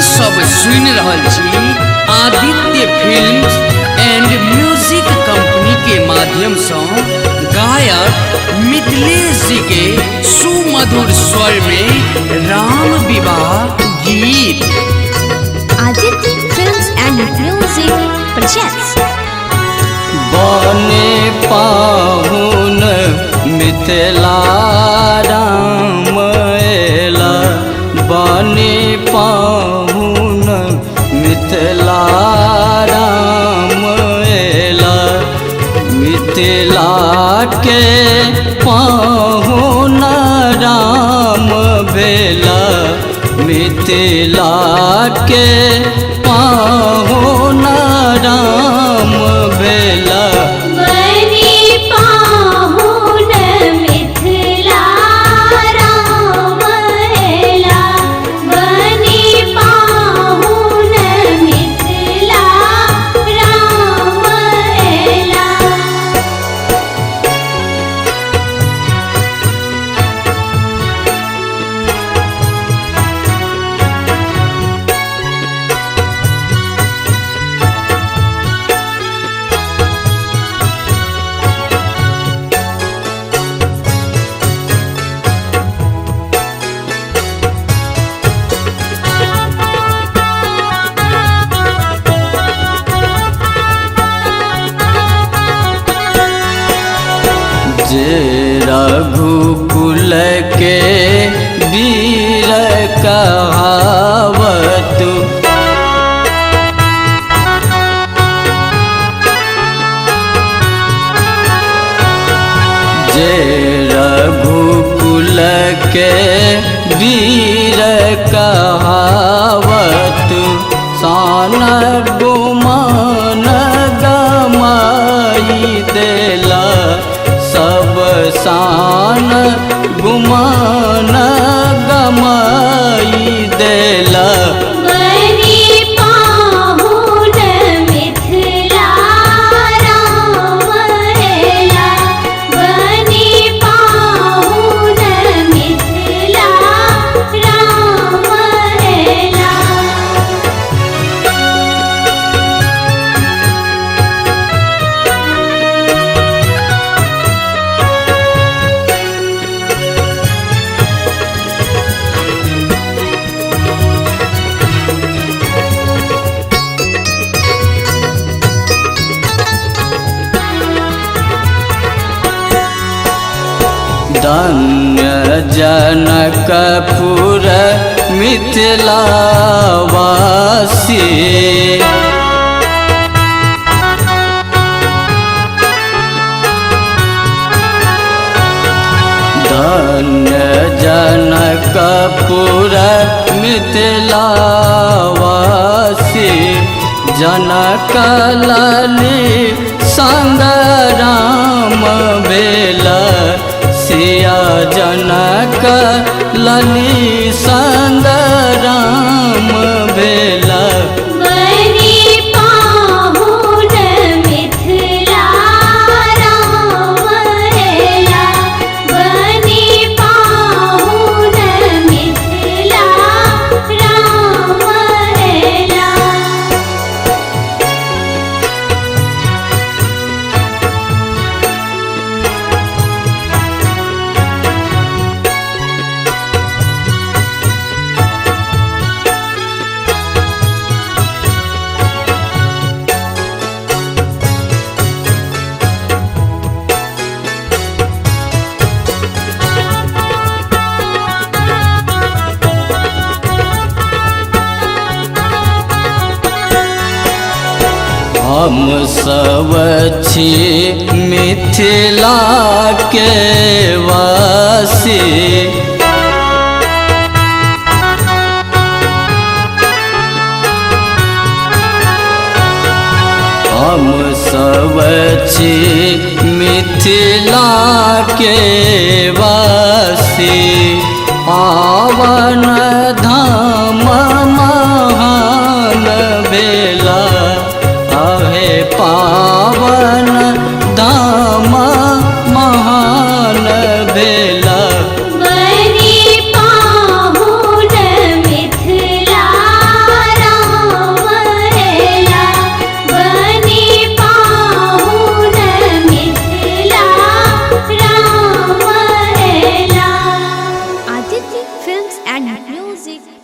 सब सुनि रहल छी Aditya films and music company के माध्यम से गायक मिथिलेश जी के सुमधुर स्वर में राम विवाह गीत। Aditya films and music presents. बने पाहुन मिथिला राम एला, बने पाहुन मिथिला राम एला, मिथिला के पाहुन राम भेला, मिथिला के पाहुन राम भेला। बने पाहुन मिथिला राम एला, बने पाहुन मिथिला राम एला। जे रघुकुल के वीर कहावत, जे रघुकुल के वीर कहावत, सान गुमान गमाई देला, सब सान गुमान गमाई देला। बने पाहुन मिथिला राम एला, बने पाहुन मिथिला राम एला। धन्य जनकपुर मिथिलावासी, धन्य जनकपुर मिथिलावासी, जनक लाली संग राम भेला, सिया जनक लली संग राम भेला। बने पाहुन मिथिला राम एला, बने पाहुन मिथिला राम एला। हम सब छी मिथिला के वासी, हम सब छी मिथिला के वासी, पावन धाम महान भेला, आहे पावन धाम महान भेला। बने पाहुन मिथिला Music.